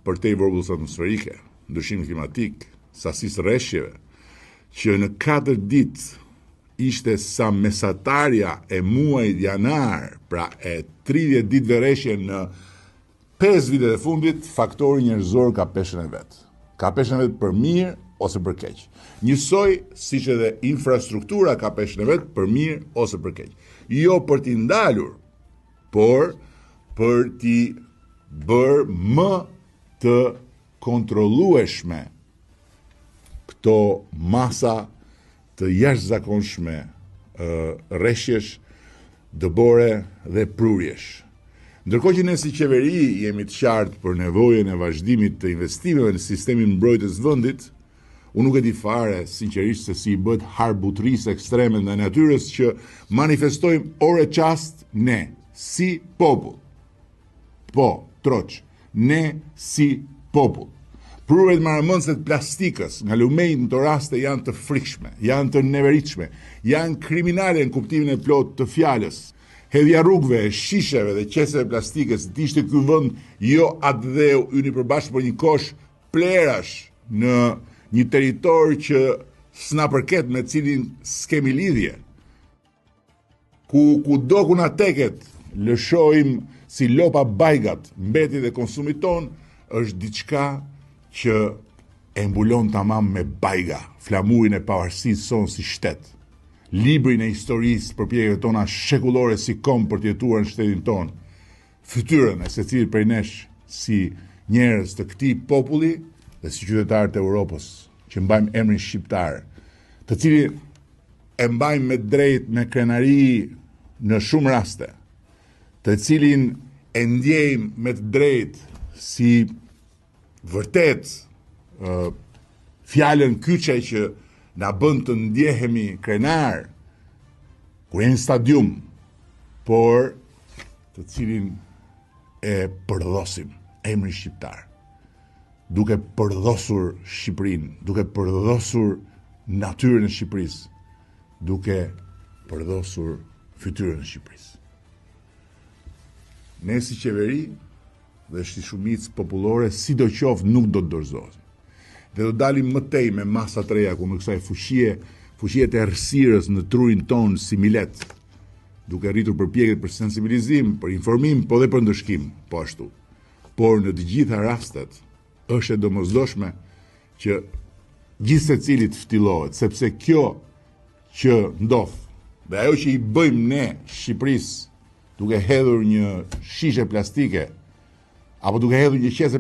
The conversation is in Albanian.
përtej vorbullës atmosferike, ndryshimit klimatik, sasisë së reshjeve, që në 4 ditë ishte sa mesatarja e muajit janar, pra e 30 ditëve reshje në 5 vitet e fundit, faktori njerëzor ka peshën e vet. Ka peshën e vet për mirë ose për keq. Njësoj siç edhe infrastruktura ka peshën e vet për mirë ose për keq. Jo për t'i ndalur, por për t'i bërë më të kontrollueshme këto masa të jashtëzakonshme reshjesh, dëbore dhe prurjesh. Ndërkohë që ne si qeveri jemi të qartë për nevojën e vazhdimit të investimeve në sistemin mbrojtës të vendit, unë nuk e di fare sinqerisht se si i bëhet harbutërisë ekstreme ndaj natyrës që manifestojmë orë e çast ne, si popull. Po, troç, ne si popull. Prurjet marramendëse të plastikës nga lumenjtë në këto raste janë të frikshme, janë të neveritshme, janë kriminale në kuptimin e plotë të fjalës. Hedhja rrugëve e shisheve dhe qeseve plastike si të ishte ky vend jo atdheu ynë i përbashkët por një kosh plehrash në një territor që s'na përket me cilin s'kemi lidhje. Ku kudo ku na teket, lëshojmë si lopa bajgat, mbetjet e konsumit tonë, është diçka që e mbulon tamam me bajga flamurin e pavarësisë sonë si shtet, librin e historisë përpjekjeve tona shekullore si komb për të jetuar në shtetin tonë, fytyrën e secilit prej nesh si njerëz të këtij populli dhe si qytetarë të Europës që mbajmë emrin shqiptar, të cilin e mbajmë me drejt me krenari në shumë raste, të cilin e ndjejmë me të drejtë si vërtet fjalën kyçe që na bën të ndjehemi krenar kur jemi në stadium, por të cilin e përdhosim emrin shqiptar, duke përdhosur Shqipërinë, duke përdhosur natyrën e Shqipërisë, duke përdhosur fytyrën e Shqipërisë. Ne si qeveri dhe si shumicë popullore, sidoqoftë nuk do të dorëzohemi. Dhe do dalim më tej me masa të reja kundër kësaj fuqie, fuqie të errësirës në trurin tonë si milet, duke rritur përpjekjet për sensibilizim, për informim, po dhe për ndëshkim, po ashtu. Por në të gjitha rastet është e domosdoshme që gjithsecili të ftillohet, sepse kjo që ndodh dhe ajo që i bëjmë ne Shqipërisë duke hedhur një shishe plastike apo duke hedhur një qese.